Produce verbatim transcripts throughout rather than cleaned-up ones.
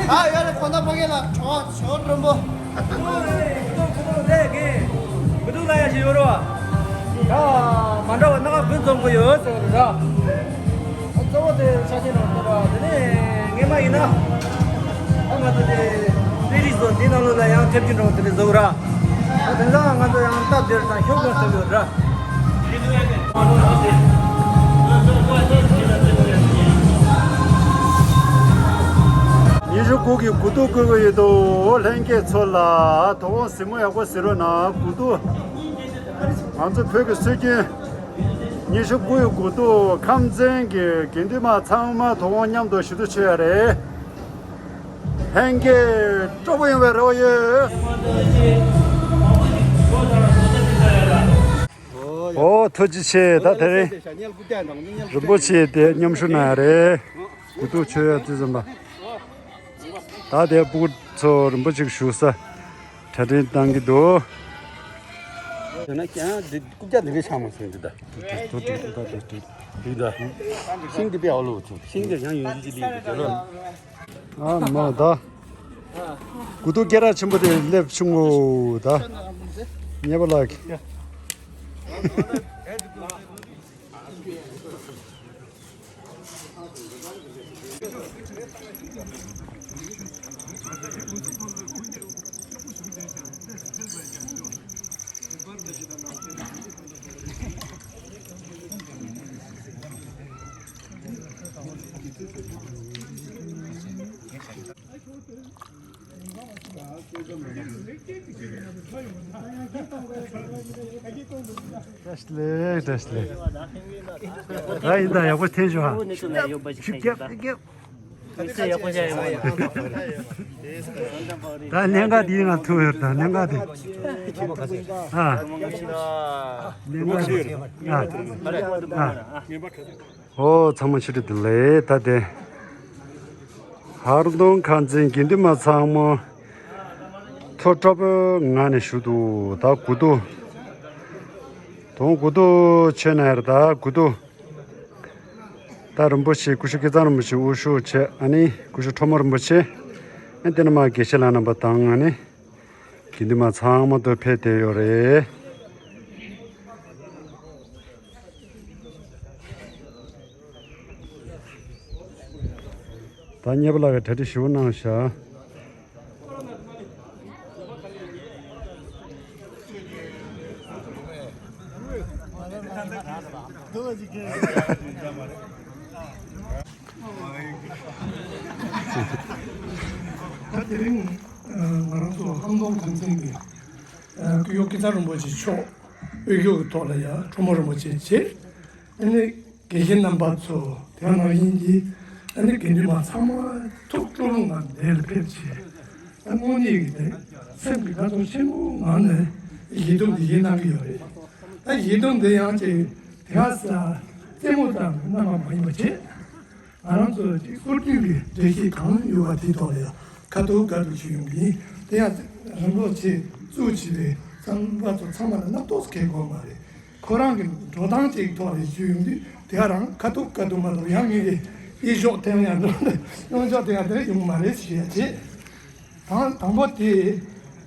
ད་ཡོད་རེད། ཁོ་ན་ཕ་གི་ལ་གྲོགས་ཞོར་རིན་པོ། ཁོ་ཐུག་ཁོ་ཐུག་ལས་ཀྱི་ཁོ་ཐུག་ལ་ཡ་ཞིག་ཡོད་རོ། ད་མ་འདྲ་བ་སྣ་ཁ་བུན་འཛོམས་གི་ཡོད་ཟེར་ར། གཙོ་བོ་དེ་ཆ་ཤས་རང་ལྟར་བ་དེ་ནས་ངེས་མ་ཡིན་ན། ཨ་མ་ད་དེ་རི་རི་བཟོ་འདི་ནང་ལོགས་ལ་ཡང་ཐེབས་ཀྱི་འགྲོ་དེ་ནས་བཟོ་གི་ར། ཨ་དེ་ལ་ང་ཚོ་ཡང་སྟབས་བདེ་རུ་དང་ཤོག་གུ་ཐེབས་ཡོད་ར། ཉི་ཤུ་དགུ་གི་དགུ་ཐུག་བསྐོལ་གི་ཡོད་དོ། ལྷན་རྒྱས་ཚོ་ལ་དོ་དགོང་གཟིགས་མོ་ཡག་པོ་གཟིགས་རོགས་གནང་། དགུ་ཐུག་ང་ཚོ་བོད་ཀྱི་སྲོལ་རྒྱུན་ཉི་ཤུ་དགུ་ཡི་དགུ་ཐུག་ཁམས་ཚན་གྱི་དགེ་འདུན་པ་ཚང་མ་དོ་དགོང་མཉམ་དུ་ཞུ་གཏུག་བྱེད་ཡ་རེད། ལྷན་རྒྱས་སྤྲོ་པོ་ཡོང་བའི་རེ་བ་ཡོད། ཨོ་ཐུགས་རྗེ་ཆེ། ད་དེ་རིང་རིན་པོ་ཆེ་དེ་མཉམ་ཞུགས་གནང་ཡ་རེད། དགུ་ཐུག་མཆོད་ཡ་དུས་ཙམ་པ། ད་དེ་སྤུ་གུ་ཚོ་རིན་པོ་ཆེ་གི་བཞུགས་ས་གྲ་སྒྲིག་བཏང་གི་འདུག་ཡང་ན་ཀྱང་འདི་རྐུབ་བཀྱག་འདི་འདྲའི་ཆགས་མ་སོང་འདི་ད། དུ་དུ་དུ་དུ་དུ་དུ། འདི་ད། ཤིང་འདི་པའི་ཨོ་ལོ་ཚོ། ཤིང་འདི་ཡང་ཡོང་རྒྱུ་ཅི་ལི་འདི་ལོ། ཨ་མ་ད། དགུ་ཐུག་སྐད་གྲགས་ཆེན་པོ་དེ་སླེབས་བྱུང་ངོ་ད། ཉེ་པ་ལགས། བཀྲ་ཤིས་བདེ་ལེགས། བཀྲ་ཤིས་བདེ་ལེགས། ད་ཡིན་ད་ཡག་པོ་འཐེན་ཤོག་ཧ། ཆུ་རྒྱབ་རྒྱབ། ད་གནད་འགག་འདི་ང་ཐུག་ཡོད་ད་གནད་འགག་འདི། ཨ། གནད་འགག་འདི། ཨ། ཨ། ཨོ་ཚང་མ་ཆེ་བསྟོད་བདེ་ལེགས། ད་དེ་ཧར་གདོང་ཁང་ཚན་དགེ་འདུན་མ་ཚང་མ་ཐོ་སྤྲོ་པོའི་ངང་ནས་བཞུགས་འདུག་ད་དགུ་ཐུག་དོ་དགུ་ཐུག་མཆོད་གནང་ཡ་རེད། ད་དགུ་ཐུག་ད་རིན་པོ་ཆེ་སྐུ་ཞབས་སྐལ་བཟང་རིན་པོ་ཆེ་དབུ་བཞུགས་བྱས། ཨ་ནི་སྐུ་ཞབས་ཁྲོ་མོ་རིན་པོ་ཆེ། ཨ་དེ་ནས་མར་དགེ་བཤེས་ལགས་རྣམ་པ་དང་། ཨ་ནི་དགེ་འདུན་མ་ཚང་མ་དུ་ཕེབས་བསྡད་ཡོད་རེད། ད་གཉེར་པ་ལགས་ཀྱིས་གྲ་སྒྲིག་ཞེ་པོ་གནང་བཞག་ད་དེ་རིང་ང་རང་ཚོ་ཧར་གདོང་ཁང་ཚན་གྱི་སྐུ་ཞབས་སྐལ་བཟང་རིན་པོ་ཆེ་མཆོག་དབུ་བཞུགས་ཀྱི་ཐོག་ལ་ཡ་ཁྲོ་མོ་རིན་པོ་ཆེ་བྱས། ཨ་ནི་དགེ་བཤེས་རྣམ་པ་ཚོ་དེ་ནང་བཞིན་གྱི་ཨ་ནི་དགེ་འདུན་པ་ཚང་མ་ཐུགས་སྤྲོ་བོ་ངང་འདིར་ཕེབས་བྱས། ཨ་དངོས་གནས་ཀྱི་དེ་སེམས་ཀྱི་དགའ་སྤྲོ་ཆེན་པོ་ངང་ནས་ཡིད་རྟོན་འདི་བཞིན་གནང་གི་ཡོད་རེད། ཨ་ཡིད་རྟོན་འདི་ཡང་ཅིག་དེ་ག་ས་རྩེད་མོ་དང་རྣམ་པ་མ་ཡིན་པ་བྱས། ང་རང་ཚོ་ཅིག་སྲོལ་རྒྱུན་གྱི་འགྲེལ་བཤད་གང་ཡོད་པ་དེའི་ཐོག་ལ་ཡང་ཁ་ཐུག་ཁ་ཐུག་ཞུ་ཡོང་གི་ཡིན། དེ་ཡང་རིན་པོ་ཆེ་གཙོས་བྱས་པའི་བསམ་པ་ཚོ་ཚང་མ་ལ་རྣམ་རྟོག་གི་དགོས་མ་རེད། ཁོ་རང་གི་འགྲོ་སྟངས་ཅིག་ཐོག་ནས་ཞུ་ཡོང་དུས་དེ་ག་རང་ཁ་ཐུག་ཁ་ཐུག་མ་གཏོགས་ཡང་ངེད་ཀྱི་ཨི་ཤོག་ཐེངས་ཡང་འགྲོ་ཡོང་ཤོག་དེ་ཡང་དེ་ཡོང་མ་རེད་ཞུ་ཡ་བྱེད། དང་དང་པོ་དེ་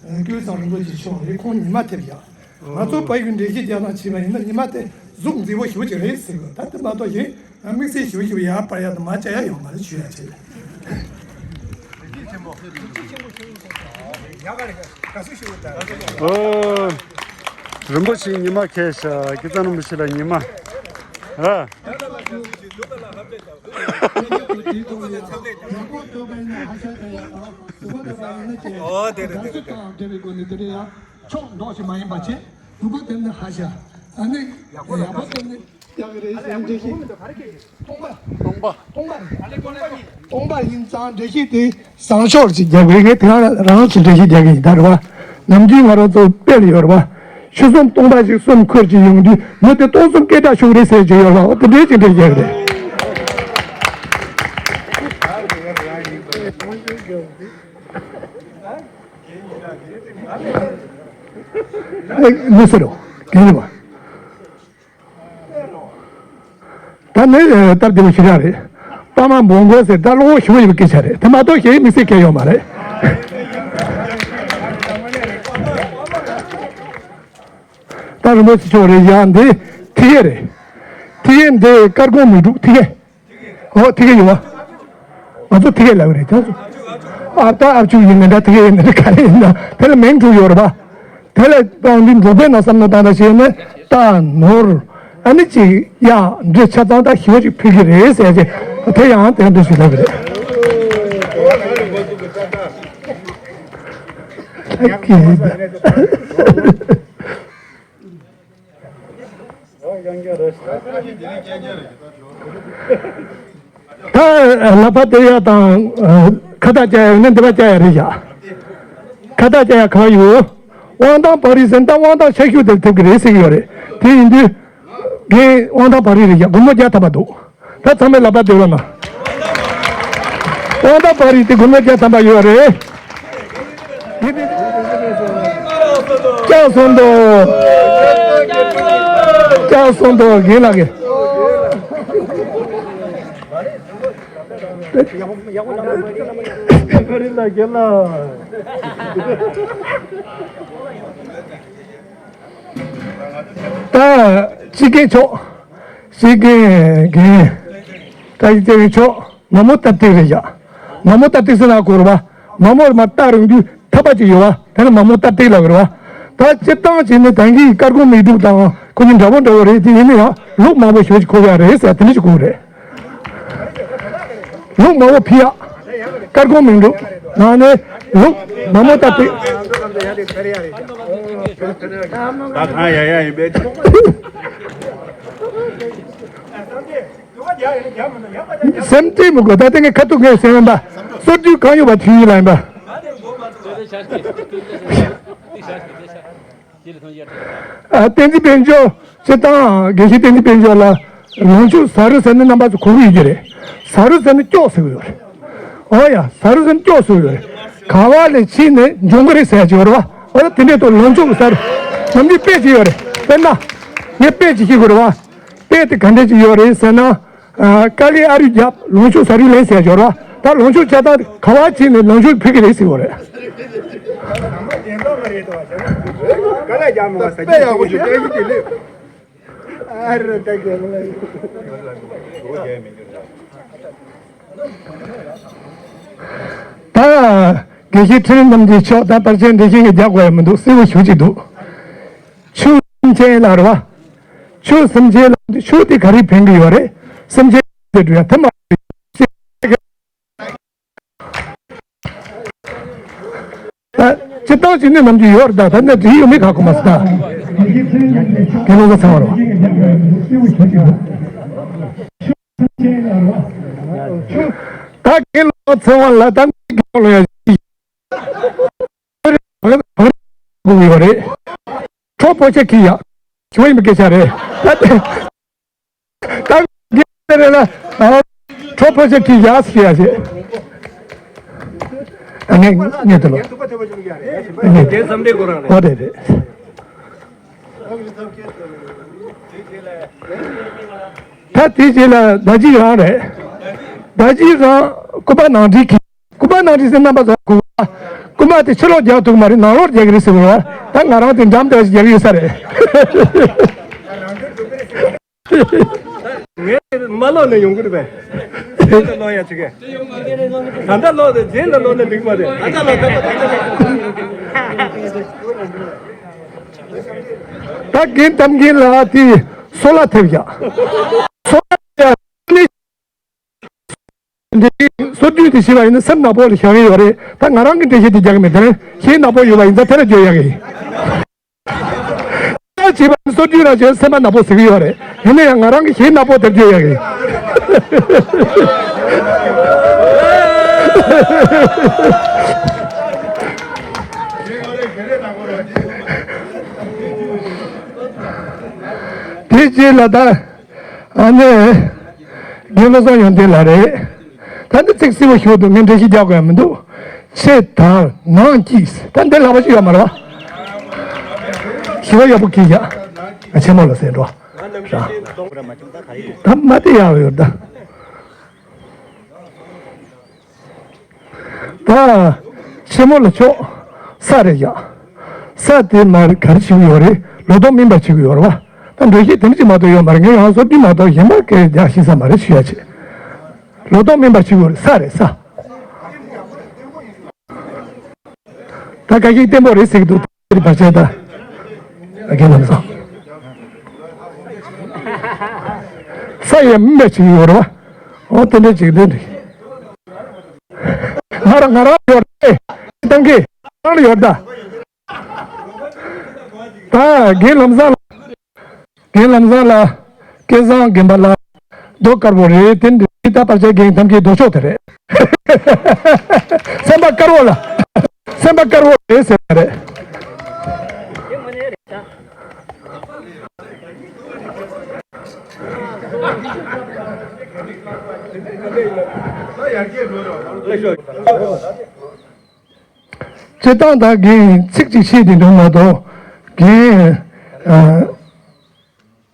སྐལ་བཟང་རིན་པོ་ཆེ་མཆོག་རེད། ཁོང་ཉི་མ་ཐེབས་ཡག་ང་ཚོ་ཕ་ཡུལ་འགྲེལ་བཤད་རྒྱག་སྟངས་བྱས་པ་ཡིན་ན་ཉི་མ་དེ་གཟུགས་མཛེས་པོ་ཞེ་པོ་ཅིག་རེད་ཟེར་གི། ད་དེ་མ་གཏོགས་གཞན་དམིགས་བསལ་ཞེ་པོ་ཞེ་པོ་ཡར་སྤར་ཡག་དང་མར་བཅག་ཡག་ཡོད་མ་རེད་ཞུ་ཡག་བྱས། ཨོ། རིན་པོ་ཆེ་ཉི་མ་ཁེལ་ཤག་སྐལ་བཟང་རིན་པོ་ཆེ་ལ་ཉི་མ། ཨ། ཨོ་དེ་རེད་དེ་རེད་དེ་རེད། ཕྱོགས་འདོགས་ཤིག་མ་ཡིན་པ་བྱས། སྡུག་པོ་དེ་ནི་ཧ་ཤ། ཨ་ནི་ཡག་པོ་དེ་ནི་ཡག་གི་རེད་ཟེར་འགྲེལ་བཤད། སྟོང་པ། སྟོང་པ། སྟོང་པ་རེད། སྟོང་པ་ཡིན་ཙང་འགྲེལ་བཤད་དེ་བཟང་ཕྱོགས་ཅིག་རྒྱག་དགོས། ངས་དེ་སྔ་རང་ཚོ་འགྲེལ་བཤད་རྒྱག་གི་ཡིན་ད་རེད་བ། ནམ་རྒྱུན་ང་རང་ཚོ་དཔེ་ལ་ཡོད་རེད་བ། ཆུ་སྲུང་སྟོང་པ་ཞིག་གསུམ་ཁུར་གྱི་ཡོང་དུས་མི་དེ་སྟོང་གསུམ་སྐད་གྲགས་ཤོར་རེད་ཟེར་གྱི་ཡོད་རེད་བ། འོ་དེ་འདྲའི་ཅིག་འགྲེལ་བཤད་རྒྱག་གི་རེད། ཨེ། མི་ཟེར་རོ། གན་ཡིན་པ། ད་ནི་སྟབས་བདེ་བོ་ཞིག་རག་རེད། ཕ་མ་འབོད་དགོས་ཟེར། ད་བློ་ཁོག་ཞེ་པོ་ཡོད་པའི་སྐད་ཆ་རེད། དེ་མ་གཏོགས་གཞན་དམིགས་བསལ་གང་ཡོད་མ་རེད། ད་རིན་པོ་ཆེ་མཆོག་རེད། ཡ། འདི་ཐིག་ཡེ་རེད། ཐིག་ཡེ་འདི་དཀར་གོང་མི་འདུག་ཐིག་ཡེ། ཨོ། ཐིག་ཡེ་ཡོད་པ། ང་ཚོ་ཐིག་ཡེ་ལབ་ཀྱི་རེད། ཁྱོད་ཚོ་ཨ་ད་ཨབ་ཆུ་ཡིན་ནི་འདྲ། ཐིག་ཡེ་ཡིན་ནི་འདྲ། ག་རེ་ཡིན་ན། དེ་ལ་མིང་དྲུག་ཡོད་རེད་པ། དེ་ལ་ད་འདི་འབྲོག་པའི་ནང་བསམ་བློ་བཏང་། ད་བྱས་ནས་རྟ་ནོར་ཨ་ནི་ཅིག་གཡག་འདི་ཆ་ཚང་ད་ཞི་བ་ཅིག་ཕུལ་གྱི་རེད་ཟེར་ཅིག་དེ་ཡང་དེ་འདྲ་ཞིག་ལབ་ཀྱི་རེད། ད་ལག་པ་སྟེར་ཡ་དང་ཁ་བཏགས་བཅག་ཡ་ནི་འདི་པ་བཅག་ཡ་རེད་བཞག་ཁ་བཏགས་བཅག་ཡ་ག་བ་ཡོད། དབང་ཐང་བག་རིལ་ཟེར་ན་ད་དབང་ཐང་ཆེ་ཤོས་དེར་ཐེབས་ཀྱི་རེད་ཟེར་གྱི་ཡོད་རེད། དེ་ཡིན་དུས་རྒན་དབང་ཐང་བག་རིལ་རེད་བཞག་སྒོར་མོ་བརྒྱ་ཐམ་པ་འདུག་ད་ཚང་མས་ལག་པ་སྟེར་རོགས་གནང་། དབང་ཐང་བག་རིལ་དེ་སྒོར་མོ་བརྒྱ་ཐམ་པ་ཡོད་རེད། བཀྲ་ཤིས་བདེ་ལེགས། བཀྲ་ཤིས་བདེ་ལེགས། རྒན་ལགས་ཀྱིས། ད་སྤྱི་རྒན་མཆོག་སྤྱི་རྒན་རྒན། བཀྲ་ཤིས་བདེ་ལེགས་མཆོག་མ་མོ་སྟབས་སྟེགས་རེད་བཞག་མ་མོ་སྟབས་སྟེགས་ཟེར་ན་གོ་རེད་པ། མ་མོ་རེད་མ། སྟ་རིང་དུས་ཐག་པ་ཅིག་ཡོད་པ། དེ་ལ་མ་མོ་སྟབས་སྟེགས་ལབ་ཀྱི་རེད་པ། ད་སྤྱིར་བཏང་བྱས་ནས་ད་གིན་དཀར་གོང་མི་འདུག་དང་ཁོ་གཉིས་འདྲ་པོ་འདྲ་པོ་རེད། དེ་ཡིན་ན་ཡང་ལུག་མང་པོ་ཞེ་པོ་ཅིག་མཁོ་ཡ་རེད་ཟེར་དེ་འདྲ་ཞིག་གོ་གི་རེད། ལུག་མང་པོ་ཕུལ་ཡ། དཀར་གོང་མི་འདུག་ནང་ནས་ལུག་མ་མོ་སྟབས་སྟེགས། ད་གང་ཡ་ཡ་ཡིན་པས། སེམས་ཁྲལ་མི་དགོས། ད་ལྟ་ངས་ཁ་ཐུག་ངས་ཟེར་བ་ཡིན་པ། སོ་བདུན་གང་ཡོད་པ་ཐུག་ཡིན་ལ་ཡིན་པ། ཨ། བསྟན་འཛིན་དཔལ་འབྱོར་སྤྱིར་བཏང་དགེ་བཤེས་བསྟན་འཛིན་དཔལ་འབྱོར་ལ་ལུང་ཕྱུག་ཟ་རུ་ཟེར་ནི་རྣམ་པ་ཚོ་གོ་གི་ཡོད་ཀྱི་རེད། ཟ་རུ་ཟེར་ནི་སྐྱོགས་ཟེར་གི་ཡོད་རེད། ཨོ་ཡ། ཟ་རུ་ཟེར་ནི་སྐྱོགས་ཟེར་གི་ཡོད་རེད། ག་བ་ལས་ཕྱིན་ནས་འབྱུང་གི་རེད་ཟེར་གྱི་ཡོད་རེད་བ། ཨོ་ཡ། དེ་འདྲའི་ཐོག་ལུང་ཕྱུག་ཟ་རུ་ནམ་རྒྱུན་དཔེ་ཅིག་ཡོད་རེད། དཔེར་ན་ངས་དཔེ་ཅིག་ཤེས་དགོས་རེད་བ། དཔེ་དེ་ག་འདྲས་ཅིག་ཡོད་རེད་ཟེར་ན། ཨ། དཀའ་ལས་ཨ་རུས་བརྒྱབ་ལུང་ཕྱུག་ཟ་རུས་ལེན་ཟེར་ཡོད་རེད་བ། ད་ལུང་ཕྱུག་ཆ་ཚང་ག་བ་ཕྱིན་ནས་ལུང་ཕྱུག་ཕུལ་གི་རེད་ཟེར་གྱི་ཡོད་རེད། དཀའ་ལས་བརྒྱབ་མ་ཟ་རྒྱུ་དེ་ལས། ཨ་རེ། ད་དགེ་ལ། ད་དགེ་བཤེས་ཁྲི་རིང་རྣམ་རྒྱལ་མཆོག་ད་པར་ཆས་འགྲེལ་བཤད་ངས་རྒྱག་དགོས་ཡ་མི་འདུག་སེར་པོ་ཞེ་པོ་ཅིག་འདུག་ཆོས་སེམས་ཅན་ལ་རེད་བ། ཆོས་སེམས་ཅན་ལ་ཆོས་དེ་ག་རེ་ཕན་གི་ཡོད་རེད། སེམས་ཅན་དེ་འགྲོ་ཡ་དེ་མ་རེད། ད་སྤྱིར་བཏང་བྱས་ན་ནམ་རྒྱུན་ཡོད་རེད། ད་ད་ནི་དེ་ཡོད་མེད་ག་གོ་མ་སོང་། ད་དགེ་སློང་ཚོ་ཚང་བ་རེད་བ། ད་དགེ་སློང་ཚང་བ་ལ་ད་དགེ་སློང་ལ་ཡ་གོ་ཡོད་རེད། ཁྲོ་ཕོ་ཆེ་ཁི་ཡ། ཞུ་ཡིན་པའི་སྐད་ཆ་རེད། ད་དེ་ད་དགེ་རེད་ལ། ཨ། ཁྲོ་ཕོ་ཆེ་ཁི་ཡ་ཟེར་ཡ་ཟེར། ཨ། ངས་ངས་དེ་ལ། དེ་བསམ་གྲུབ་ཁོ་རང་རེད། ཨོ་རེད་རེད། ད་དེ་རྗེས་ལ་ཟླ་གཅིག་རང་རེད། ཟླ་གཅིག་རང་སྐུ་པར་ནང་བྲིས་ཀྱི། སྐུ་པར་ནང་བྲིས་ཟེར་རྣམ་པ་ཚོ་གོ་བ། སྐུ་པར་དེ་ཕྱི་ལོགས་རྒྱག་ཐུབ་མ་རེད། ནང་ལོགས་རྒྱག་གི་རེད་ཟེར་བ། ད་ང་རང་དེ་འགྲམ་དེ་རྒྱག་ཡོད་ས་རེད། ངས་མ་ལོག་ནས་ཡོང་གི་རེད་པས། རྗེས་ལ་ལོག་ཡ་བྱེད་ཀྱི། ད་ལྟ་ལོག་ནས་རྗེས་ལ་ལོག་ན་འགྲིག་མ་རེད། ད་ལྟ་ལོག་ད་ལྟ་ལོག་ད་ལྟ་ལོག་ད་རྒན་གཏམ་རྒན་ལགས་དེ་སོལ་བ་ཐེབས་ཡ། སོལ་བ་ཐེབས་ཡ། འདི་སོ་བདུན་དེ་ཤེས་པ་ཡིན་ན་སེམས་ནག་པོ་ལ་བཞག་གི་ཡོད་རེད། ད་ང་རང་གི་འགྲེལ་བཤད་དེ་རྒྱག་གི་མེད། དེ་ནས་ཞེ་ནག་པོ་ཡོད་པ་ཡིན་ཙང་དེ་ལ་བརྗོད་ཡག་གི་ཡིན། ད་བྱས་པ་ནི་སོ་བདུན་རང་བྱས་སེམས་པ་ནག་པོ་ཟེར་གི་ཡོད་རེད། ཡིན་ན་ཡང་ང་རང་གི་ཞེ་ནག་པོ་དེར་བརྗོད་ཡག་གི་ཡིན། དེ་རྗེས་ལ་ད། ཨ་ནི། རྒན་བློ་བཟང་ཡོན་ཏན་ལགས་རེད། ད་འདི་ཚིག་གསལ་པོ་ཞུ་འདུག་ངས་འགྲེལ་བཤད་རྒྱག་དགོས་ཡ་མི་འདུག་ཕྱི་དང་ནང་གཅིག་ད་འདི་ལྷག་པ་ཅིག་ཡོད་མ་རེད་བ། ཞི་བ་ཡག་པོ་གྱིས་ཡ། ང་ཆེན་མོ་ལ་ཟེར་འགྲོ། རང་། ད་མ་དེ་ཡག་ཡོད་ད། ད་ཆེན་མོ་ལ་ཆོག་ས་རེད་ཡ། ས་དེ་མར་ག་རེ་བྱེད་ཀྱི་ཡོད་རེད། ལོ་ཏོག་སྨིན་པ་བྱེད་ཀྱི་ཡོད་རེད་བ། ད་འགྲོ་ཤེས་དེ་འདྲ་ཅིག་མ་གཏོགས་ཡོད་མ་རེད། ངས་ཡང་སོ་བདུན་མ་གཏོགས་གཞན་པ་སྐད་རྒྱག་ཤེས་ས་མ་རེད། ཆུ་ཡ་ཆེ། ལོ་ཏོག་སྨིན་པ་བྱེད་ཀྱི་ཡོད་རེད། ས་རེད་ས། ད་ཁ་ཤས་བརྟན་པོ་རེད་ཟེར་གྱི་འདུག་དེ་བར་ཆད་ད། ཨ་རྒན་ལམ་སང་། ས་ཡ་མི་མེད་ཅིག་ཡོད་རེད་བ། འོ་དེ་འདྲ་ཅིག་དེ་འདྲ། ང་རང་ང་རང་ཡོད་རེད། བཏང་གི་རང་ལ་ཡོད་ད། ད་རྒན་ལམ་སང་ལ། རྒན་ལམ་སང་ལ། སྐལ་བཟང་རྒན་པ་ལ། རྡོ་དཀར་པོ་རེད། དེ་འདི་ད་བར་ཆད་རྒན་ཐམས་ཅད་རྡོ་ཆོག་དེ་རེད། སེམས་པ་དཀར་བོ་ལ། སེམས་པ་དཀར་བོ་རེད་ཟེར་བ་རེད། སྤྱིར་བཏང་ད་རྒན་ཚིག་གཅིག་བཤད་དེ་འདུག་མ་གཏོགས་རྒན།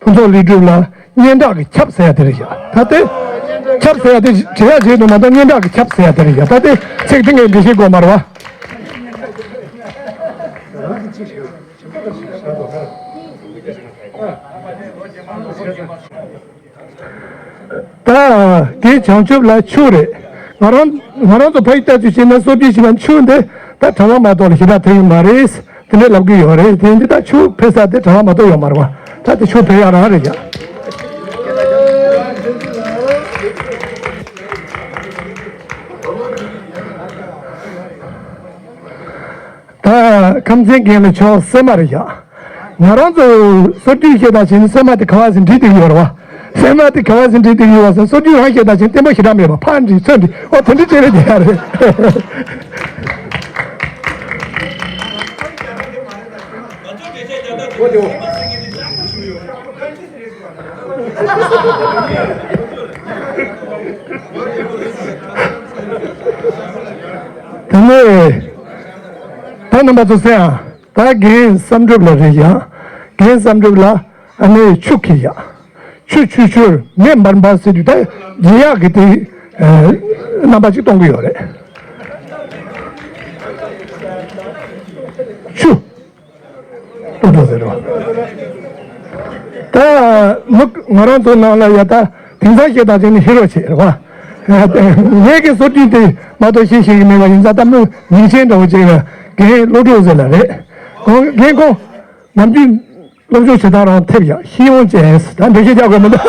ཕུན་ཚོགས་ལས་སྒྲུབ་ལ་སྙན་གྲགས་ཀྱི་ཁྱབ་ཟེར་ཡ་དེ་རེད་ཤག་ད་དེ་ཁྱབ་ཟེར་ཡ་དེ་བྱེད་ཡ་བྱེད་འདུག་མ་གཏོགས་སྙན་གྲགས་ཀྱི་ཁྱབ་ཟེར་ཡ་དེ་རེད་ཤག་ད་དེ་ཚིག་དེ་ངས་འགྲེལ་བཤད་དགོས་མ་རེད་བ། ད་དེ་བྱང་ཆུབ་ལ་ཆུ་རེད། ང་རང་ང་རང་ཚོ་ཕ་ཡུལ་ལྟ་ཚུལ་བྱས་ན་སོ་བདུན་བྱས་ན་ཆུ་འདི་ད་གྲང་བ་མ་གཏོགས་ལ་ཞེ་དྲག་ཐོན་ཡོད་མ་རེད། དེ་འདྲ་ལབ་གི་ཡོད་རེད། དེ་འདི་ད་ཆུ་འཕེལ་ས་དེ་གྲང་བ་མ་གཏོགས་ཡོད་མ་རེད་བ། ད་དེ་ཆུ་འཕེལ་ཡག་རང་རེད་ཡ། ད་ཁམས་ཚན་རྒན་ལ་ཆོག་སྲན་མ་རེད་ཡ། ང་རང་ཚོ་སོ་བདུན་བཤད་དང་བྱས་ན་སྲན་མ་དེ་ག་བ་ཟིན་བྲིས་བསྡད་ཀྱི་ཡོད་རེད་བ། སྲན་མ་དེ་ག་བ་ཟིན་བྲིས་བསྡད་ཀྱི་ཡོད་བ་ཟེར། སོ་བདུན་རང་བཤད་དང་བྱས་ན་བརྟན་པོ་ཞེ་དྲག་མེད་པ་ཕར་འདྲི་ཚུར་འདྲི་ཨོ་དེ་འདྲ་བྱས་རེད་བསྡད་ཡ་རེད། དེ་ནས་ད་རྣམ་པ་ཚོ་གསན་ཨ། ད་རྒན་བསམ་གྲུབ་ལགས་རེད་ཡ། རྒན་བསམ་གྲུབ་ལགས་ཨ་ནི་ཆུ་ཁྱེར་ཡ། ཆུ་ཆུ་ཆུར་མེ་འབར་འབར་ཟེར་དུས་ད་རྒྱན་ཡག་གི་དེ་རྣམ་པ་ཅིག་གཏོང་གི་ཡོད་རེད། ཆུ། ཏོག་ཏོག་ཟེར་རོ། ད་མི་ང་རང་ཚོ་ནང་ལ་ཡ་ད་དེང་སང་བཤད་སྟངས་བྱས་ན་ཧི་རོ་ཆེ་རེད་བ། ངས་ཀྱི་སོ་བདུན་དེ་མ་གཏོགས་ཤེས་ཤེས་ཀྱི་མེད་པ་ཡིན་ཙང་ད་མི་ཉིན་ཆེན་འདྲ་བོ་ཅིག་ལ་རྒན་བློ་གྲོས་ཟེར་ལ་རེད། ཁོང་རྒན་ཁོང་ནམ་རྒྱུན་སློབ་སྦྱོང་བྱེད་སྟངས་རང་ཐེབས་ཡག་ཤེས་ཡོན་ཅན་ད་འགྲེལ་བཤད་རྒྱག་དགོས་མི་འདུག་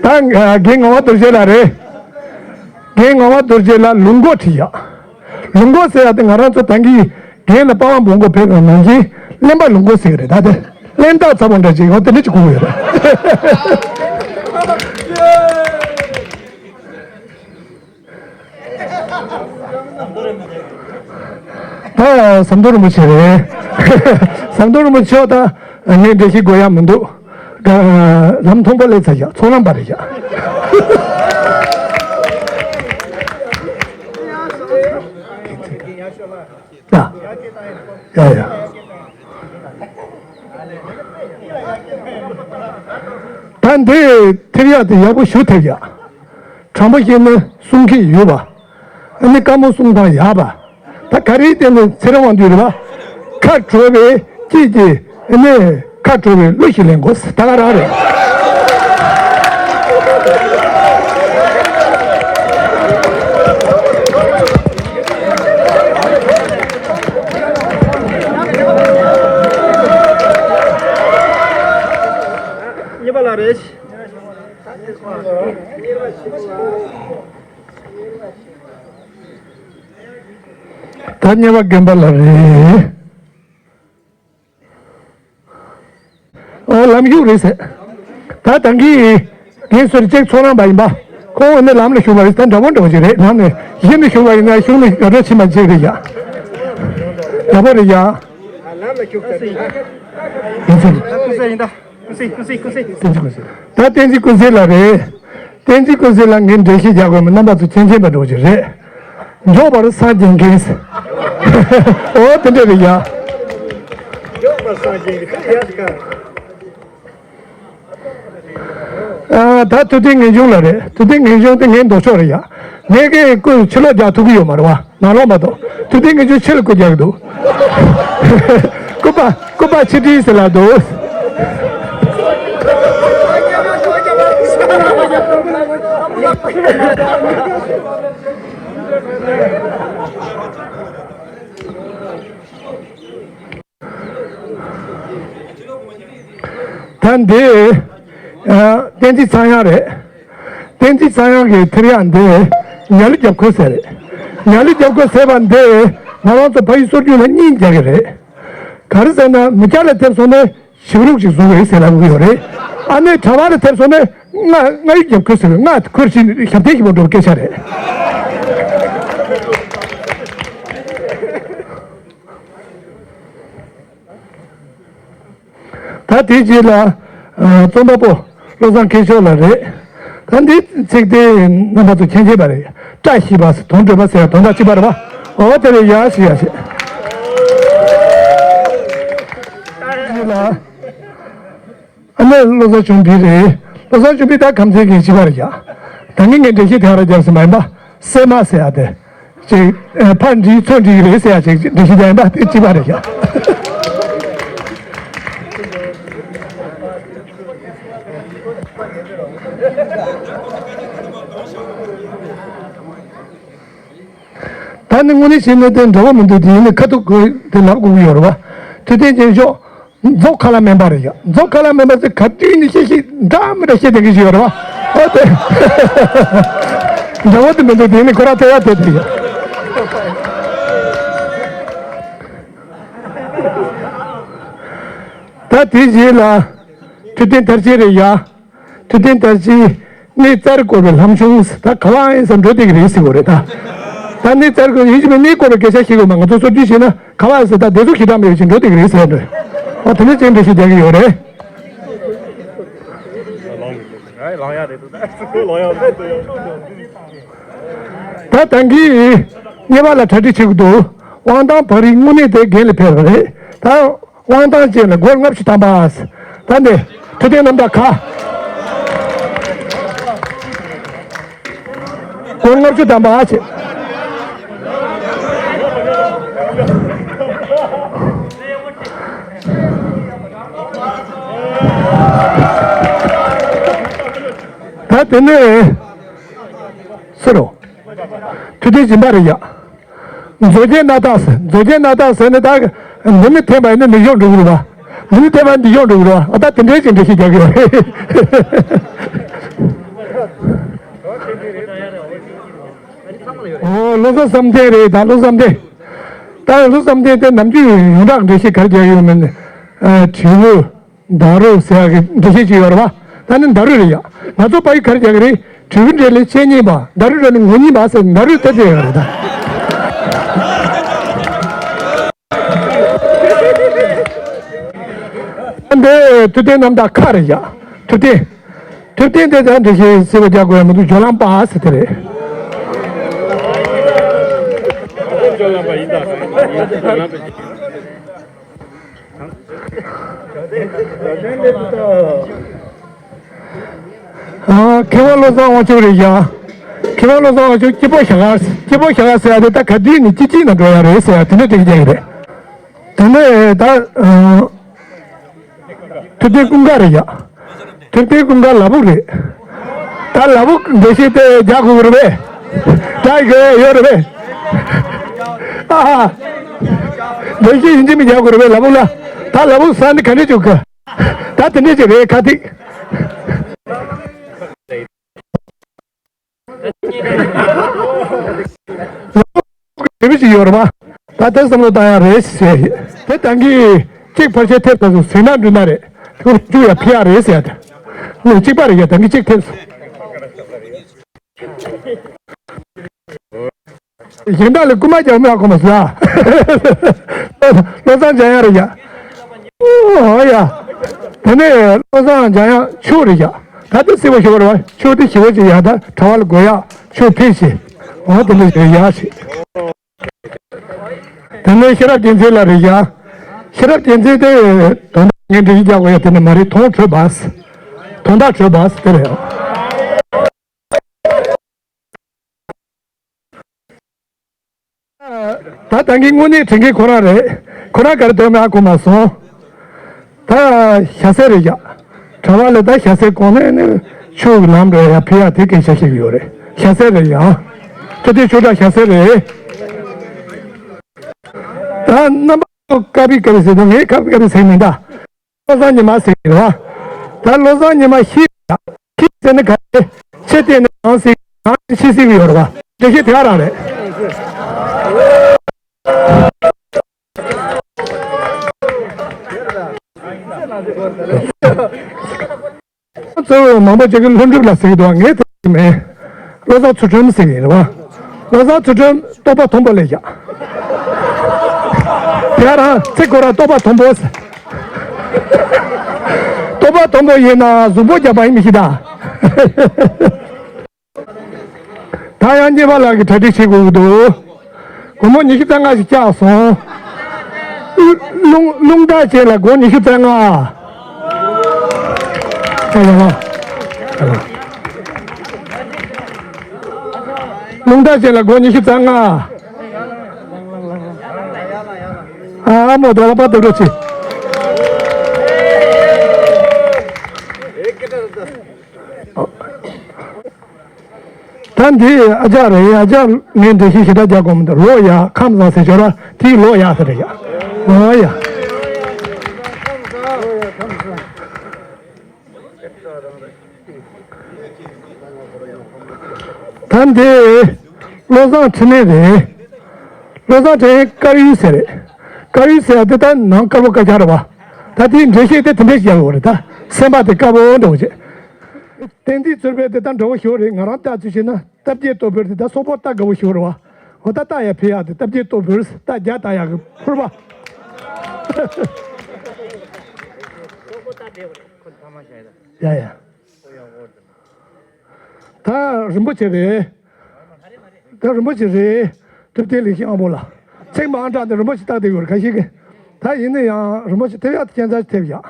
ད་རྒན་ངག་དབང་རྡོ་རྗེ་ལགས་རེད། རྒན་ངག་དབང་རྡོ་རྗེ་ལགས་ལུག་མགོ་བྲིས་ཡག་ལུག་མགོ་ཟེར་ཡག་དེ་ང་རང་ཚོ་ད་གིན་རྒན་ལ་པ་ཝང་བོང་གོ་ཕེབས་པའི་ནང་བཞིན་གླེན་པ་ལུག་མགོ་ཟེར་གི་རེད། ད་དེ་གླེན་རྟགས་ཚ་པོ་འདྲ་ཅིག་ཡོད་དེ་འདྲ་ཅིག་གོ་གི་ཡོད་རེད། ད་ཟམ་གདོང་རིན་པོ་ཆེ་རེད། ཟམ་གདོང་རིན་པོ་ཆེ་ད་ངས་འགྲེལ་བཤད་དགོས་ཡག་མི་འདུག་ལམ་མཐོན་པོ་སླེབས་ཚར་ཡག་ཚོང་ལམ་པ་རེད་ཡག་ཡ་ཡ་ཡ་ཡ། ད་འདི་ཐེབས་ཡག་དེ་ཡག་པོ་ཞུ་ཐེབས་ཡག་དྲང་པོ་བཤད་ན་གསུང་སྐད་ཡོད་པ། ཨ་ནི་དཀའ་མོ་གསུང་སྟངས་ཡག་པ། ད་ག་རེའི་སྟེང་ནས་ཚེ་རིང་དབང་འདུས་རེད་པ། ཁ་དྲོ་བའི་སྐྱིད་ཀྱི་ཨ་ནི་ཁ་དྲོ་བའི་གླུ་ཞིག་ལེན་དགོས་ད་ག་རང་རེད། གཉིས་པ་ལ་རེད། ད་གཉིས་པ་རྒན་པ་ལ་རེད། ཨོ་ལམ་ཞུགས་རེད་ཟེར། ད་ད་གིན་རྒན་ཟུར་གཅིག་ཚོང་ར་པ་ཡིན་པ། ཁོང་ནི་ལམ་ལ་ཞུགས་པ་རེད། ད་འདྲ་པོ་འདྲ་པོ་ཅིག་རེད། ལམ་ནས་གཞི་ནས་ཞུགས་པ་ཡིན་ན་ཞུགས་ནས་དགའ་སྤྲོ་ཆེན་པོ་ཅིག་རེད་ཡ། འདྲ་པོ་རེད་ཡ། ལམ་ལ་ཞུགས་ཚར་རེད། ཡིན་ཚར་རེད། ཀུན་གསལ་ཡིན་ད། ཀུན་གསལ་ཀུན་གསལ་ཀུན་གསལ། བསྟན་འཛིན་ཀུན་གསལ། ད་བསྟན་འཛིན་ཀུན་གསལ་ལགས་རེད། བསྟན་འཛིན་ཀུན་གསལ་ལགས་ངས་འགྲེལ་བཤད་རྒྱག་དགོས་མི་རྣམ་པ་ཚོ་མཁྱེན་མཁྱེན་པ་འདྲ་པོ་ཅིག་རེད། མགྱོགས་པར་སངས་རྒྱས་མཁན། ཨོ་དེ་འདྲ་རེད་ཡ། ཨ། ད་ཐུབ་བསྟན་ངེས་འབྱུང་ལ་རེད། ཐུབ་བསྟན་ངེས་འབྱུང་དེ་ངའི་ལྡོག་ཕྱོགས་རེད་ཡ། ངས་ཀྱི་ཁོས་ཕྱི་ལོགས་རྒྱག་ཐུབ་ཀྱི་ཡོད་མ་རེད་བ། ནང་ལོགས་མ་གཏོགས། ཐུབ་བསྟན་ངེས་འབྱུང་ཕྱི་ལ་སྐུལ་རྒྱག་གི་འདུག་སྐུད་པ། སྐུད་པ་ཕྱི་དྲིལ་ཟེར་ལ་འདུག་ད་འདི། ཨ། བསྟན་འཛིན་ཚངས་དབྱངས་རེད། བསྟན་འཛིན་ཚངས་དབྱངས་ཀྱི་ཐེབས་ཡག་འདི། ཉ་ལི་རྒྱབ་ཁུག་ཟེར་རེད། ཉ་ལི་རྒྱབ་ཁུག་ཟེར་བ་འདི། ང་རང་ཚོ་ཕ་ཡུལ་སྲོལ་རྒྱུན་ལ་གཉིས་རྒྱག་གི་རེད། ག་རེ་ཟེར་ན། མི་སྐྱ་ལ་ཐེབས་སོང་ན་ཞིག་རུག་ཅིག་བཟུང་གི་རེད་ཟེར་ལབ་ཀྱི་ཡོད་རེད། ཨ་ནི་གྲྭ་པ་ལ་ཐེབས་སོང་ན་རྔ་རྔ་ཡབ་རྒྱབ་ཁུག་ཟེར། རྔ་ཁུག་ཅིག་ཞབས་བརྟན་ཞིག་པོ་འགྲོ་བའི་སྐད་ཆ་རེད། ད་དེའི་རྗེས་ལ། ཨ། རྩོམ་པ་པོ་བློ་བཟང་མཁས་མཆོག་ལགས་རེད། ད་འདི་ཚིག་དེ་རྣམ་པ་ཚོ་མཁྱེན་མཁྱེན་པ་རེད། བཀྲ་ཤིས་པ་ཟེར། དོན་འགྲུབ་པ་ཟེར་དོན་དག་གཅིག་པ་རེད་པ། འོ་དེ་རེད། ཡ་ཞུ་ཡ་ཞུ། རྗེས་ལ། ཨ་ནི་བློ་བཟང་ཆུང་འཕེལ་རེད། བློ་བཟང་ཆུང་འཕེལ་ད་ཁམས་ཚན་གྱི་སྤྱི་པ་རེད་ཡ། ད་ངས་ངས་འགྲེལ་བཤད་དེ་ག་རང་རྒྱབ་ཟིན་པ་ཡིན་པ། སྲན་མ་ཟེར་ཡ་དེ། ཅིག་ཨ། ཕར་འགྲིག་ཚུར་འགྲིག་རེད་ཟེར་ཡ་ཅིག་འགྲེལ་བཤད་རྒྱག་ཡིན་པ་དེ་སྤྱི་པ་རེད་ཤག་ད་ནི་དངོས་གནས་བྱས་ན་དེ་འདྲ་བོ་མི་འདུག་དེ་ཡིན་ན་ཁ་ཐུག་དགོས་དེ་ལབ་དགོས་ཀྱི་ཡོད་རེད་བ། ཐུབ་བསྟན་ཆོས་མཆོག་མཛོ་ཁ་ལ་སྨན་པ་རེད་ཡ། མཛོ་ཁ་ལ་སྨན་པ་ཚོས་ག་དུས་ནས་བཤད་བཤད་འདྲ་མི་འདྲ་བཤད་བསྡད་ཀྱི་ཞིག་ཡོད་རེད་བ། ཨོ་དེ། འདྲ་བོ་དེ་མི་འདུག་དེ་ནི་ཁོ་རང་དེ་ཡ་དེ་དེ་ཡ། ད་དེའི་རྗེས་ལ། ཐུབ་བསྟན་མཐར་ཕྱིན་རེད་ཡ། ཐུབ་བསྟན་མཐར་ཕྱིན། གནས་རྩ་རུ་བསྐོར་བའི་ལམ་བྱུང་། ད་ག་བ་ཡིན་ས་འགྲོ་བསྡད་ཀྱི་རེད་ཟེར་གོ་རེད་ད། ད་གནས་རྩ་རུ་བསྐོར། ཡིན་གཅིག་མིན་གནས་བསྐོར་བའི་སྐད་ཆ་བཤད་དགོས་མ། ང་ཚོ་སྲོལ་རྒྱུན་བྱས་ན་ག་བ་ཡིན་ས་ད་དེ་ཚོ་ཁྱེད་གྲམ་ཡོད་ཅིག་འགྲོ་བསྡད་ཀྱི་རེད་ཟེར་འདྲ། ཨོ་དེ་ནས་ཅིག་འགྲེལ་བཤད་རྒྱག་གི་ཡོད་རེད། ད་ད་གིན་གཉེར་པ་ལ་གྲ་སྒྲིག་བྱེད་དགོས་འདུག་དབང་ཐང་བག་རིལ་དངོས་གནས་དེ་རྒན་ལ་ཕེབས་པ་རེད་ད། དབང་ཐང་ཅན་ལ་སྒོར་ལྔ་བཅུ་ཐམ་པ། ད་འདི་ཐུབ་བསྟན་རྣམ་དག་ཁ། སྒོར་ལྔ་བཅུ་ཐམ་པ་བྱེད། ད་དེ་ནས་སུ་རོ། ཐུབ་བསྟན་སྦྱིན་པ་རེད་ཡ། མཛོ་རྒྱན་སྣ་ཐག་ཟེར། མཛོ་རྒྱན་སྣ་ཐག་ཟེར་ནས་ད་འདི་མི་འཐེན་པ་ཡིན་ན་མི་གཡོག་འགྲོ་གི་རེད་བ། འདི་མི་འཐེན་པ་འདི་གཡོག་འགྲོ་གི་རེད་བ། ཨ་ད་དེ་འདྲའི་ཅིག་འགྲེལ་བཤད་རྒྱག་གི་ཡོད་རེད། ཨོ་བློ་བཟང་བསམ་གཏན་རེད་ད། བློ་བཟང་བསྟན། ད་བློ་བཟང་བསྟན་དེ་ནམ་རྒྱུན་ཡོངས་གྲགས་འགྲེལ་བཤད་ག་རེ་རྒྱག་གི་ཡོད་མེད་ནི། ཨ་དྲིལ་བུ། མདའ་རུ་ཟེར་ཡག་གི་འགྲེལ་བཤད་ཅིག་ཡོད་རེད་བ། ད་ནི་མདའ་རུ་རེད་ཡ། ང་ཚོ་ཕ་ཡུལ་ག་རེ་རྒྱག་གི་རེད། དྲིལ་བུ་འདྲ་ལས་ཆེ་ཉེས་པ། མདའ་རུ་འདྲ་ནི་ངོ་ཉེས་པ་ཟེར་མདའ་རུ་ཏོག་ཙམ་ཡོད་རེད་ད། འདི་ཐུབ་བསྟན་རྣམ་དག་ཁ་རེད་ཡ། ཐུབ་བསྟན། ཐུབ་བསྟན་དེ་ད་འགྲེལ་བཤད་ཟེར་བ་རྒྱག་དགོས་ཡ་མི་འདུག་སྦྱོར་ལམ་པ་ཟེར་དེ་རེད། སྦྱོར་ལམ་པ་ཡིན་ད། ཨ། མཁས་དབང་བློ་བཟང་དབང་ཕྱུག་རེད་ཡ། མཁས་དབང་བློ་བཟང་དབང་ཕྱུག་སྐྱིད་པོ་ཞག་སྐྱིད་པོ་ཞག་ཟེར་ཡ་དེ་ད་ག་དུས་ནས་སྐྱིད་སྐྱིད་ན་འགྲོ་ཡ་རེད་ཟེར་ཡ་དེ་འདྲ་འགྲེལ་རྒྱག་གི་རེད། དེ་ནས་ད། ཨ། ཐུབ་བསྟན་ཀུན་དགའ་རེད་ཡ། ཐུབ་བསྟན་ཀུན་དགའ་ལ་ཕུག་རེད། ད་ལ་ཕུག་འགྲེལ་བཤད་དེ་རྒྱག་དགོས་ཀྱི་རེད་པས། ད་དགོས་ཡ་ཡོད་རེད་པས། ཨ་ཧ། འགྲེལ་བཤད་ཡིན་གཅིག་མིན་རྒྱག་དགོས་རེད་པས་ལ་ཕུག་ལ། ད་ལ་ཕུག་ས་ནི་ག་འདྲས་བྱུང་གི། ད་དེ་འདྲས་ཅིག་རེད་ཁ་ཐིག་རེ་བ་ཞིག་ཡོད་རེད་པ། ད་ལྟ་བསམ་བློ་བཏང་ཡག་རེད་ཞེས་བཤད། དེ་ད་གིན་གཅིག་ཕལ་ཆེར་ཐེབས་ཚར་སོང་། ཟིན་ན་འགྲུལ་ན་རེད། ཁོ་བཅུག་ཡ་ཕི་ཡ་རེད་ཟེར་ཡ་དེ། ལོ་གཅིག་པ་རེད་ཡ། ད་གིན་གཅིག་ཐེབས་སོང་། གཞན་དག་ལ་རྐུ་མ་རྒྱག་མི་ཨ་ཁོ་མ་ཟ། བློ་བཟང་འཇམ་དབྱངས་རེད་ཡ། ཨོ་ཡ། དེ་ནས་བློ་བཟང་འཇམ་དབྱངས་མཆོག་རེད་ཡ། ད་ལྟ་སྲིད་པ་ཞི་བ་རེད་བ། མཆོག་དེ་ཞི་བ་ཅིག་ཡ། ད་གྲྭ་བ་ལ་དགོས་ཡ། མཆོག་ཕེབས་ཤིག། འོ་དེ་འདྲ་ཞིག་རེད་ཡ་ཞེས། དེ་ནས་ཤེས་རབ་རྒྱལ་མཚན་ལགས་རེད་ཡ། ཤེས་རབ་རྒྱལ་མཚན་དེ་དོན་དག་ངས་འགྲེལ་བཤད་རྒྱག་དགོས་ཡ་དེ་ནི་མ་རེད། དོན་གྲུབ་པ། དོན་དག་གྲུབ་པ་དེ་རེད། ད་ད་གིན་དངོས་གནས་དྲན་མཁན་ཁོ་རང་རེད། ཁོ་རང་ག་རེ་འདོད་མེད་ཨ་གོ་མ་སོང་། ད་ཞྭ་སེར་རེད་ཡ། གྲྭ་པ་ལ་ད་ཞྭ་སེར་གོན་ནས་ནི་ཆོས་ཀྱི་ལམ་རེད་ཡ། ཕི་ཡ་དེ་སྐད་ཆ་བཤད་ཀྱི་ཡོད་རེད། ཞྭ་སེར་རེད་ཡ། ཁྱོད་དེ་ཆོས་གྲྭ་ཞྭ་སེར་རེད། ད་རྣམ་པ་ཚོ་ཀ་པི་ཀ་པི་ཟེར་དུས་ངས་ཀ་པི་ཀ་པི་ཟེར་མིན་ད། བློ་བཟང་ཉི་མ་ཟེར་གྱི་རེད་བ། ད་བློ་བཟང་ཉི་མ་ཤི་ཡ། ཤི་ཟེར་ན་ག་རེ། ཆེ་བལྟས་ན་གང་ཟེར། གང་ཆེ་ཟེར་གྱི་ཡོད་རེད་བ། འགྲེལ་བཤད་དེ་ག་རང་རེད། གཙོ་བོ་མང་པོ་ཅིག་གིས་ལྷུན་གྲུབ་ལ་ཟེར་གྱི་འདུག་ངས་དེ་མིན། བློ་བཟང་ཚུལ་ཁྲིམས་ཟེར་གྱི་རེད་བ། བློ་བཟང་ཚུལ་ཁྲིམས་རྟོགས་པ་མཐོན་པོ་ལས་བཞག་དེ་རང་ཚིག་ཁོ་རང་རྟོགས་པ་མཐོན་པོ་ཟེར། རྟོགས་པ་མཐོན་པོ་ཡིན་ན་གཟུགས་པོ་རྒྱག་པ་ཡིན་མི་ཤེས་ད། ད་ཡང་གཉེར་པ་ལགས་ཀྱིས་གྲ་སྒྲིག་བྱེད་དགོས་ཀྱི་འདུག་སྒོར་མོ་ཉི་ཤུ་རྩ་ལྔ་ཞིག་བཅག་སོང་། རླུང་རླུང་རྟ་ཅན་ལ་སྒོར་ཉི་ཤུ་རྩ་ལྔ། ཨ་ཡ་ལ། རླུང་རྟ་ཅན་ལ་སྒོར་ཉི་ཤུ་རྩ་ལྔ། ཨ་མོ་དོ་ལ་པ་དོ་རོ་ཆེ། ད་འདི་ཨ་ཅག་རེད། ཨ་ཅག་ངས་འགྲེལ་བཤད་ཞེ་དྲག་རྒྱག་དགོས་མི་འདུག་ལོ་ཡ་ཁམས་བཟང་ཟེར་ཞོར་ལ་དེའི་ལོ་ཡ་ཟེར་རེད་ཡ། ལོ་ཡ། ད་འདི་བློ་བཟང་འཕྲིན་ལས་རེད། བློ་བཟང་འཕྲིན་ལས་དཀར་ཡོལ་ཟེར་རེད། དཀར་ཡོལ་ཟེར་ཡ་དེ་ད་ནང་དཀར་པོ་དཀར་ཆག་རེད་བ། ད་དེའི་འགྲེལ་བཤད་དེ་དེ་འདྲས་ཞིག་རྒྱག་དགོས་རེད་ད། སེམས་པ་དེ་དཀར་པོ་འདྲ་བོ་བྱེད། བསྟན་འཛིན་ཚོར་བའི་དེ་ལྟར་འགྲོ་བ་ཞོར་རེད། ང་རང་ལྟ་ཚུལ་བྱས་ན་རྟ་བརྒྱད་ལྟོ་ཕུར་དེ་ལྟར་སོག་པོ་རྟ་དགའ་བོ་ཞོར་རེད་བ། འོ་ད་རྟ་ཡ་ཕི་ཡ་དེ་རྟ་བརྒྱད་ལྟོ་ཕུར་རྟ་བརྒྱ་ལྟ་ཡ་གི་ཕུར་པ། ཡ་ཡ། ད་རིན་པོ་ཆེ་རེད། ད་རིན་པོ་ཆེ་རེད། ཐུབ་བསྟན་ལེགས་བཤད་དབང་པོ་ལ། ཚེག་མང་དྲགས་ཏེ་རིན་པོ་ཆེ་བཏགས་བསྡད་ཡོད་རེད་ཁ་ཤས་ཀྱིས། ད་ཡིན་ན་ཡང་རིན་པོ་ཆེ་ཐེབས་ཡག་ཁྱད་མཚར་ཞིག་ཐེབས་ཡག་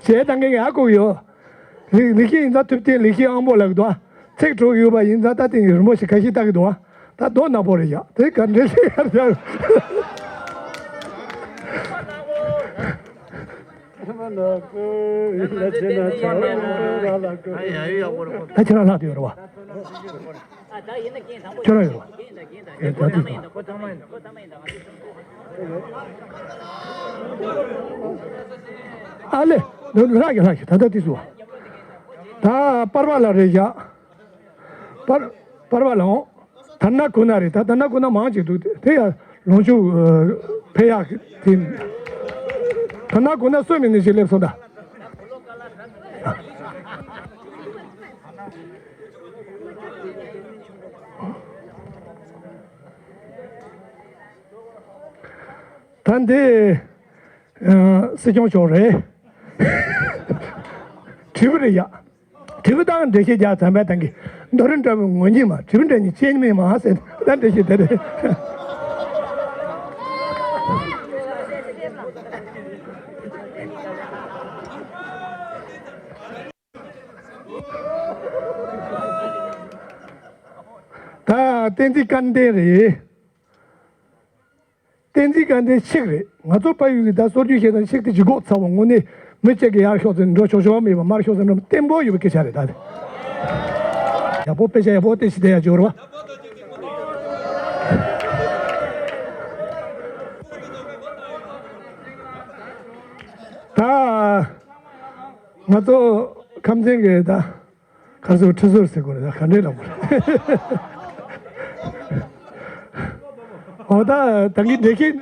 ཞེས་ད་ངས་ཡག་གོ་ཡོད། ལེགས་ལེགས་བཤད་ཡིན་ཙང་ཐུབ་བསྟན་ལེགས་བཤད་དབང་པོ་ལབ་ཀྱི་འདུག་ཚེག་དྲུག་ཡོད་པ་ཡིན་ཙང་ད་དེ་རིན་པོ་ཆེ་ཁ་ཤས་བཏགས་ཀྱི་འདུག་ད་རྡོ་ནག་པོ་རེད་ཡ། དེ་ག་འདྲ་ཞིག་ཡར་ཡར། ད་ཁྱེད་རང་ལྷག་ཏུ་ཡོད་རེད་བ། ཁྱོད་རང་ཡོད་རེད་བ། ཨེ་ད་དེ་དང་ཨ་ལེ། ལྷག་གི་ལྷག་གི་ད་ལྟ་དེ་སུ་བ། ད་པར་པ་ལ་རེད་བཞག་པར་པར་པ་ལ་འོང་། དར་ནག་ཁུག་ནག་རེད། ད་དར་ནག་ཁུག་ནག་མང་ཅིག་འདུག་དེ་ཡང་ལོངས་སྤྱོད་ཕལ་ཡག་དེ། དར་ནག་ཁུག་ནག་སུ་མིན་ནི་ཞིག་སླེབས་སོང་ད། ད་འདི་སྲིད་སྐྱོང་མཆོག་རེད། དྲིལ་བུ་རེད་ཡ། དྲིལ་བུ་དང་འགྲེལ་བཤད་རྒྱག་ཙམ་པས་དང་གི། མདོ་རིན་འདྲ་བའི་ངོ་ཉིད་མ་དྲིལ་བུ་འདྲ་ཉིད་ཅན་མིན་མ་ཟེར་ད་འགྲེལ་བཤད་དེ་རེད། ད་བསྟན་འཛིན་སྐལ་ལྡན་རེད། བསྟན་འཛིན་སྐལ་ལྡན་ཆིག་རེད། ང་ཚོ་ཕ་ཡུལ་གྱི་ད་སྲོལ་རྒྱུན་བཤད་ན་ཆིག་དེ་ལྗིད་ཁོག་ཚ་བོ་དངོས་གནས་མི་གཅིག་གིས་ཡར་ཤོག་ཟེར་འགྲོ་ཆོག་ཆོག་མེད་པ་མར་ཤོག་ཟེར་འགྲོ་བརྟན་པོ་ཡོད་པའི་སྐད་ཆ་རེད་ད། ཡག་པོ་དཔེ་ཆ་ཡག་པོ་དེ་ཞིག་བལྟས་ཡ་འབྱོར་བ། ད་ང་ཚོ་ཁམས་ཚན་གྱི་ད། ཁ་སོ་ཁྲི་ཟུར་ཟེར་དགོས་རེད་ད་ག་འདྲའི་ལབ་དགོས་རེད། འོ་ད་ད་གིན་འགྲེལ་བཤད་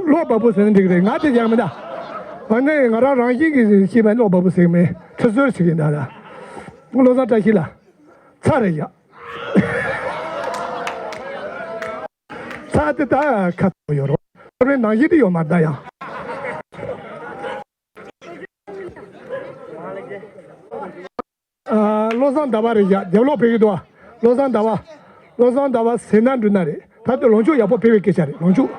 ཀློག་བ་པོ་ཟེར་ན་འགྲིག་རེད། ང་དེ་ཡང་མི་ད། འོ་ན་ང་རང་རང་བཞིན་གྱིས་ཤེས་པ་ཀློག་བ་པོ་ཟེར་གི་མེད། ཁྲི་ཟུར་ཞིག་ཡིན་ད་ད། བློ་བཟང་བཀྲ་ཤིས་ལ། ཚ་རེད་ཡ། ཚ་དེ་ད་ཁ་ཚ་ཡོད་རོགས། ཁ་བའི་ནང་བཞིན་དུ་ཡོད་མ་རེད་ད་ཡང་། ཨ། བློ་བཟང་ཟླ་བ་རེད་བཞག་རྒྱབ་ལོག་ཕེབས་ཀྱི་འདུག་ཨ། བློ་བཟང་ཟླ་བ། བློ་བཟང་ཟླ་བ་ཟས་སྣ་འབྲུ་སྣ་རེད། ད་ལྟ་ལོངས་སྤྱོད་ཡག་པོ་ཕེབས་པའི་སྐད་ཆ་རེད་ལོངས་སྤྱོད།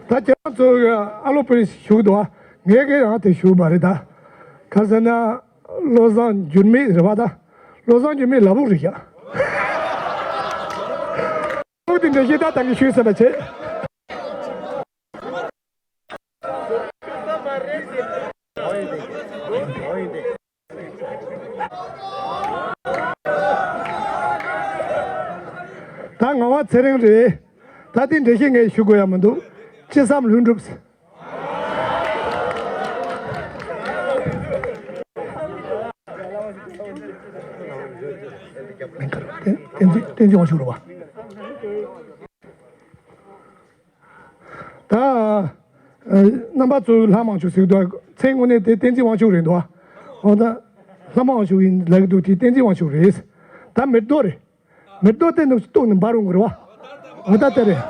ད་ཁྱེད་རང་ཚོ་ཨ་ལོ་པི་ཞུགས་འདུག་ཨ། ངས་གི་རང་དེ་ཞུགས་མ་རེད་ད། ག་ཟེར་ན། བློ་བཟང་འགྱུར་མེད་རེད་བ་ད། བློ་བཟང་འགྱུར་མེད་ལ་བུ་རེད་ཤག། བུ་དེ་འདྲ་ཞིག་ད་ད་གི་ཞུས་ཟེར་བ་བྱེད། ད་ངག་དབང་ཚེ་རིང་རེད། ད་དེ་འགྲེལ་བཤད་ངས་ཞུ་དགོས་ཡ་མི་འདུག། ཅི་བསམ་ལྷུན་གྲུབ། བསྟན་འཛིན་དབང་ཕྱུག་རེད་བ། ད། རྣམ་པ་ཚོས་ལྷ་དབང་ཕྱུག་ཟེར་གི་འདུག། མཚན་དངོས་གནས་དེ་བསྟན་འཛིན་དབང་ཕྱུག་རེད་འདུག། འོ་ད། ལྷ་དབང་ཕྱུག་ཡིན་ལབ་གི་འདུག་དེ་བསྟན་འཛིན་དབང་ཕྱུག་རེད། ད་མེ་རྡོ་རེད། མེ་རྡོ་དེ་ནི་གཏུགས་ནས་འབར་འོང་གི་རེད་བ། འོ་ད་དེ་རེད།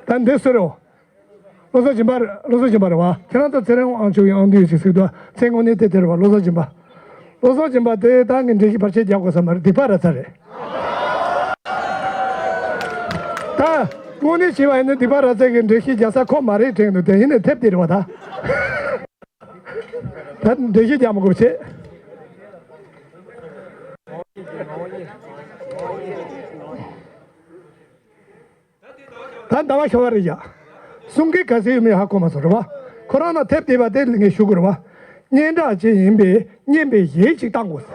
ད་འདི་སུ་རེད། བློ་བཟང་སྦྱིན་པ་རེད། བློ་བཟང་སྦྱིན་པ་རེད་བ། ཁྱེད་རང་ཚོ་ཚེ་རིང་དབང་ཕྱུག་ཡང་འདུས་ཞིག་ཟེར་འདུག། མཚན་དངོས་གནས་དེ་དེ་རེད་བ། བློ་བཟང་སྦྱིན་པ། བློ་བཟང་སྦྱིན་པ་དེ་ད་ངས་འགྲེལ་བཤད་ཕལ་ཆེར་རྒྱག་དགོས་ས་མ་རེད། སྡིག་པ་ར་ཚ་རེད། ད་དངོས་གནས་བྱས་པ་ཡིན་ན་སྡིག་པ་ར་ཚ་གི་འགྲེལ་བཤད་རྒྱག་ས་ཁོ་མ་རེད་དྲན་འདུག། དེ་ཡིན་ནའི་ཐེབས་དེ་རེད་བ་ད། ད་འགྲེལ་བཤད་རྒྱག་མི་དགོས་བྱེད། ད་ཟླ་བ་ཞོ་བ་རེད་ཡ། གསུང་གི་ག་ཚོད་ཡོད་མེད་ཧ་གོ་མ་སོང་རེད་བ། ཁོ་རང་ན་ཐེབས་བསྡད་པ་དེ་ངས་ཞུ་དགོས་རེད་བ། སྙན་གྲགས་ཅན་ཡིན་པས་སྙན་པའི་གཞས་ཅིག་བཏང་དགོས།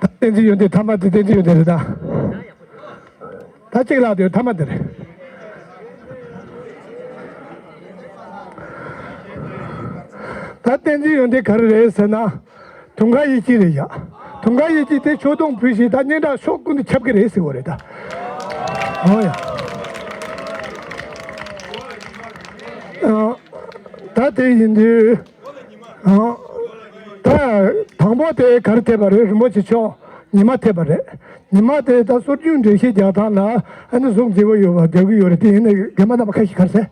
ད་བསྟན་འཛིན་ཡོན་ཏན་ཐ་མ་དེ་བསྟན་འཛིན་ཡོན་ཏན་རེད་ད། ད་གཅིག་ལ་དེ་ཐ་མ་དེ་རེད། ད་བསྟན་འཛིན་ཡོན་ཏན་ག་རེ་རེད་ཟེར་ན། དུང་དཀར་གཡས་འཁྱིལ་རེད་ཡ། དུང་དཀར་གཡས་འཁྱིལ་དེ་ཕྱོགས་དུང་ཕུལ་ཞིང་ད་སྙན་གྲགས་ཕྱོགས་ཀུན་ཏུ་ཁྱབ་ཀྱི་རེད་ཟེར་བ་རེད་ད། ཨོ་ཡ། ཨ། ད་དེ་ཡིན་དུས། ཨ། ད་དང་པོ་དེ་ག་རེ་ཐེབས་པ་རེད། རིན་པོ་ཆེ་མཆོག་ཉི་མ་ཐེབས་པ་རེད། ཉི་མ་དེ་ད་སྲོལ་རྒྱུན་འགྲེལ་བཤད་རྒྱག་སྟངས་ལ་ཨ་ནི་གཟུགས་མཛེས་པོ་ཡོད་པ་རྒྱག་གི་ཡོད་རེད། དེ་ཡིན་ནའི་རྒན་པ་རྣམ་པ་ཁ་ཤས་ག་རེ་ཟེར།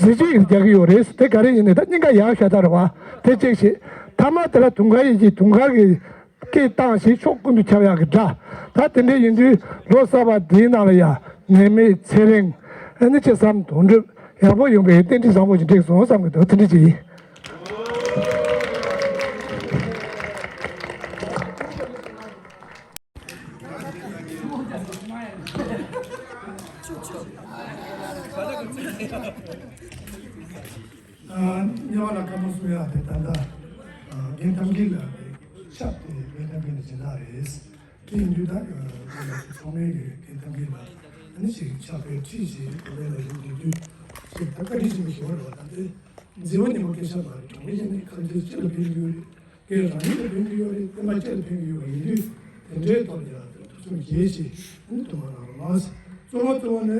གཟི་བརྗིད་རྒྱག་གི་ཡོད་རེད། དེ་ག་རེ་ཡིན་ནའི་ད་སྙིང་ག་ཡག་ཤ་སྟག་རེད་བ། དེ་གཅིག་བྱས། ཐ་མ་དེ་ལ་དུང་དཀར་གཡས་འཁྱིལ། དུང་དཀར་གྱི་སྐད་བཏང་ཞིང་ཕྱོགས་ཀུན་ཏུ་ཁྱབ་ཡག་གི་སྒྲ། ད་དེ་འདྲ་ཡིན་དུས་ལོ་གསར་པ་འདིའི་ནང་ལ་ཡང་ནད་མེད་ཚེ་རིང་། ཨ་ནི་ཅི་བསམ་དོན་འགྲུབ། ཡག་པོ་ཡོང་བའི་རྟེན་འབྲེལ་བཟང་པོ་ཞིག་འགྲིག་སོང་བསམ་གྱི་འདུག། དེ་འདྲ་ཅིག་ཡིན། ཨ། དམྱལ་བ་ལ་དཀའ་མོ་གསུང་ཡག་དེ་ད་ལྟ་རྒན་རྟ་མགྲིན་ལགས་ཀྱི་ཕྱག་དེ་རྒན་རྟ་མགྲིན་གྱི་སྦྱིན་བདག་རེད། དེ་ཡིན་དུས་ད་ཚང་མས་རྒན་རྟ་མགྲིན་ལགས་ཨ་ནི་ཞིག་ཕྱག་དཔེ་ཁྲིད་ཞིག་གོ་ལའི་ལ་ཡོང་དུས་དུས་ཞིག་ད་བཀའ་དྲིན་ཆེན་པོ་ཞུ་བ་རེད་བ། ད་དེ་མཛེས་པོ་ཉམས་པོ་སྐད་ཆ་མ་རེད། གྲོང་ཁྱེར་ནས་ཁ་མཛེས་སྤྱི་ལ་ཕན་གྱི་ཡོད་རེད། སྐད་རང་ཉིད་ལ་ཕན་གྱི་ཡོད་རེད། བསྟན་པ་སྤྱི་ལ་ཕན་གྱི་ཡོད་པ་ཡིན་དུས་དེ་འདྲའི་ཐོག་ལ་ཡང་ཐུགས་སེམས་རྒྱས་ཞིག་ཨ་ནི་ཐུགས་སྨོན་གནང་རོགས་གནང་། གཙོ་བོ་གཙོ་བོ་ནི་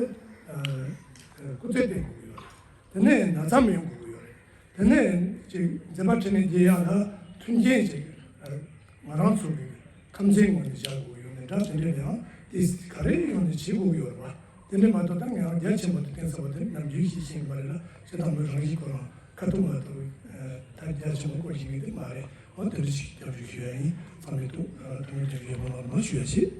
སྐུ་ཚེ་བརྟན་དགོས་ཀྱི་ཡོད་རེད། དེ་ནས་ན་ཚ་མི་ཡོང་དགོས་ཀྱི་ཡོད་རེད། དེ་ནས་ཅིག་འཛེམ་པ་ཁྲིད་ནས་རྒྱལ་ཡག་ལ་མཐུན་རྐྱེན་ཅིག་ང་རང་ཚོ་གི་ཁམས་ཚན་ངོས་ནས་བཞག་དགོས་ཀྱི་ཡོད་མེད་འདྲ། དེ་འདྲས་ཡང་དེ་ག་རེ་ཡོང་ནས་བྱེད་དགོས་ཀྱི་ཡོད་རེད་བ། དེ་འདྲས་མ་གཏོགས་ད་ངས་ཡང་རྒྱ་ཆེན་པོ་དེ་བསྟན་ས་བ་དེ་ནམ་རྒྱུན་ཞིག་ཤེས་ཀྱི་མ་རེད་ལ། སྤྱིར་བཏང་མི་རང་བཞིན་ཁོ་རང་ཁ་ཐུག་མ་ཐུག་ད་རྒྱ་ཆེན་པོ་སྐོར་ཞིག་ཡིན་དེ་མ་རེད། འོ་དེ་འདྲ་ཞིག་རྒྱབ་སྐྱོར་ཞུ་ཡ་ཡིན། ཚང་མས་ཐུགས་ཐུགས་སྨོན་རྒྱབ་སྐྱོར་ཡོད་པ་ལ་མ་ཞུ་ཡ་བྱེད།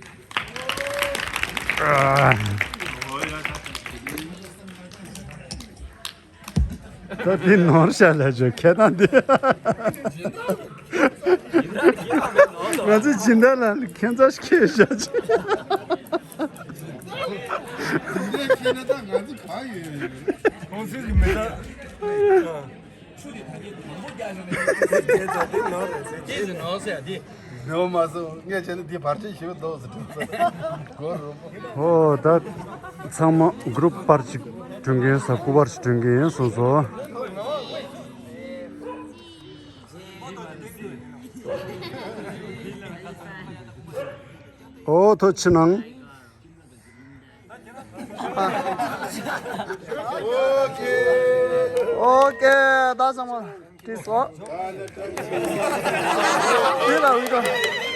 ད་འདི་ནོར་ཤག་ལ་བརྗོད་ཁྱད་དང་འདི། ང་ཚོ་སྦྱིན་བདག་ལ་ཁྱད་མཚར་ཁྱད་བཞག་ཅིག། འདི་ཁྱད་ན་ད་ང་ཚོ་གང་ཡོད་ཡོད། ཁོང་ཚོའི་གི་མི་ད། ནོར་མ་སོང་། ངས་བྱས་ན་འདི་བར་ཆད་ཞིག་འདུག་ཟེར་དྲན་སོང་། གོ་རུ། ཨོ་ད་ཚང་མ་གུ་རུབ་པར་ཅིག་སྐྲུན་མཁན་ས་སྐུ་པར་ཅིག་སྐྲུན་མཁན་ཡིན་གསུངས་སོང་། ཨོ་ཐོ་ཕྱི་ནང་། ཨོ་ཀེ། ད་ཚང་མ་བྲིས་སོ། དེ་ལ་འོས་འགྲོ།